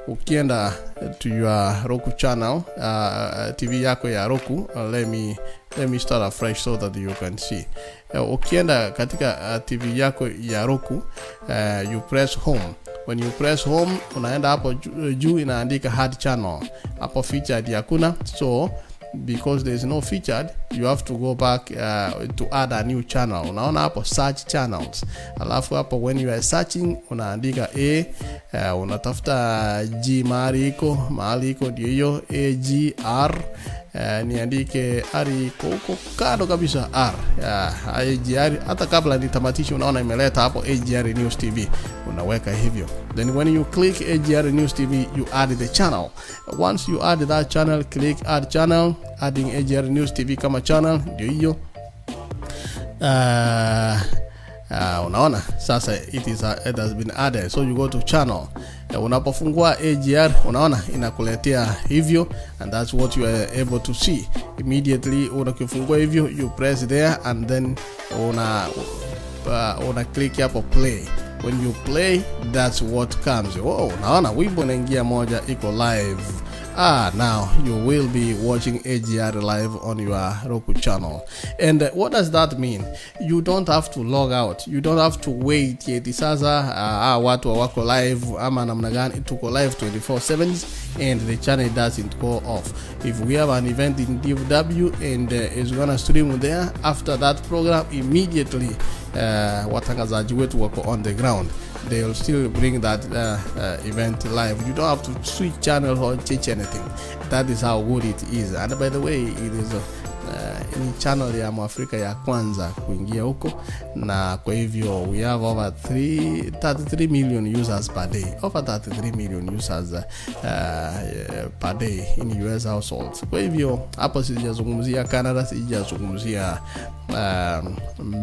Ukienda to your Roku channel, TV yako ya Roku, let me start afresh so that you can see. Ukienda katika TV yako ya Roku, you press home. When you press home, unaenda hapo juu inaandika add channel. Hapo featured hakuna, so because there is no featured, you have to go back to add a new channel. Unaona hapo search channels, alafu hapo when you are searching unaandika A, unatafuta G mahali iko, mahali iko ndio hiyo AGR. Niandike R iko huko kando kabisa, R, AGR. Hata kabla nitamatishe, unaona imeleta hapo AGR News TV. Unaweka hivyo, then when you click AGR News TV, you add the channel. Once you add that channel, click add channel, adding AGR News TV kama channel, ndio hiyo. Unaona sasa it has been added, so you go to channel. Unapofungua AGR, unaona inakuletea hivyo, and that's what you are able to see immediately. Unakifungua hivyo, you press there and then una click hapo play. When you play, that's what comes. Oh, unaona wimbo unaingia moja iko live. Ah, now you will be watching AGR live on your Roku channel. And what does that mean? You don't have to log out. You don't have to wait eti sasa watu wako live ama namna gani. Tuko live 24/7 and the channel doesn't go off. If we have an event in DFW and it's gonna stream there, after that program immediately watangazaji wetu wako on the ground, they'll still bring that event live. You don't have to switch channel or change anything. That is how good it is. And by the way, it is ni channel ya Mwafrika ya kwanza kuingia huko, na kwa hivyo we have over 3, 33 million users per day, over 33 million users per day in US households. Kwa hivyo hapo sijazungumzia Canada, sijazungumzia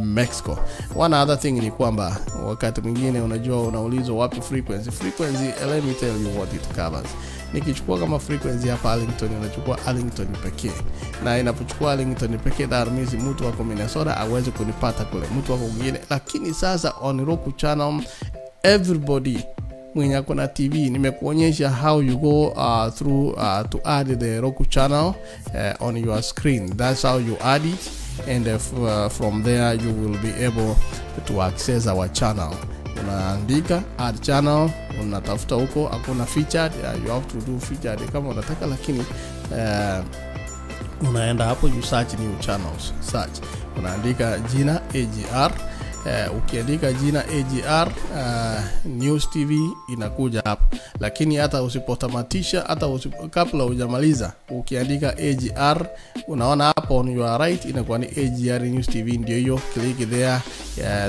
Mexico. One other thing ni kwamba wakati mwingine unajua unaulizwa wapi frequency. Frequency, let me tell you what it covers. Nikichukua kama frequency hapa Arlington, inachukua Arlington pekee, na inapochukua Arlington pekee, that means mtu wako Minnesota aweze kunipata kule, mtu wako mwingine. Lakini sasa on Roku channel, everybody mwenye ako na TV, nimekuonyesha how you go through to add the Roku channel on your screen. That's how you add it, and from there you will be able to access our channel. Unaandika add channel, unatafuta huko, hakuna featured. You have to do featured kama unataka, lakini unaenda hapo, you search new channels, search, unaandika jina AGR. Ukiandika jina AGR News TV inakuja hapo, lakini hata usipotamatisha, hata kabla hujamaliza, ukiandika AGR, unaona hapo on your right inakuwa ni AGR News TV, ndio hiyo, click there.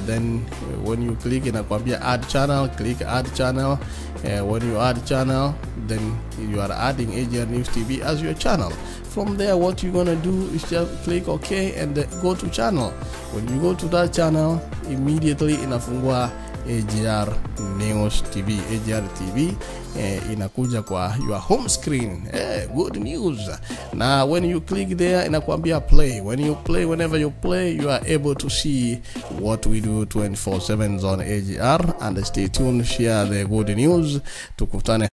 Then when you click, inakwambia add channel, click add channel. When you add channel, then you are adding AGR News TV as your channel. From there, what you're gonna do is just click OK and then go to channel. When you go to that channel, immediately inafungua AGR News TV, AGR TV, inakuja kwa your home screen. Good news. Na when you click there, inakwambia play. When you play, whenever you play, you are able to see what we do 24/7 on AGR. And stay tuned, share the good news. Tukutane.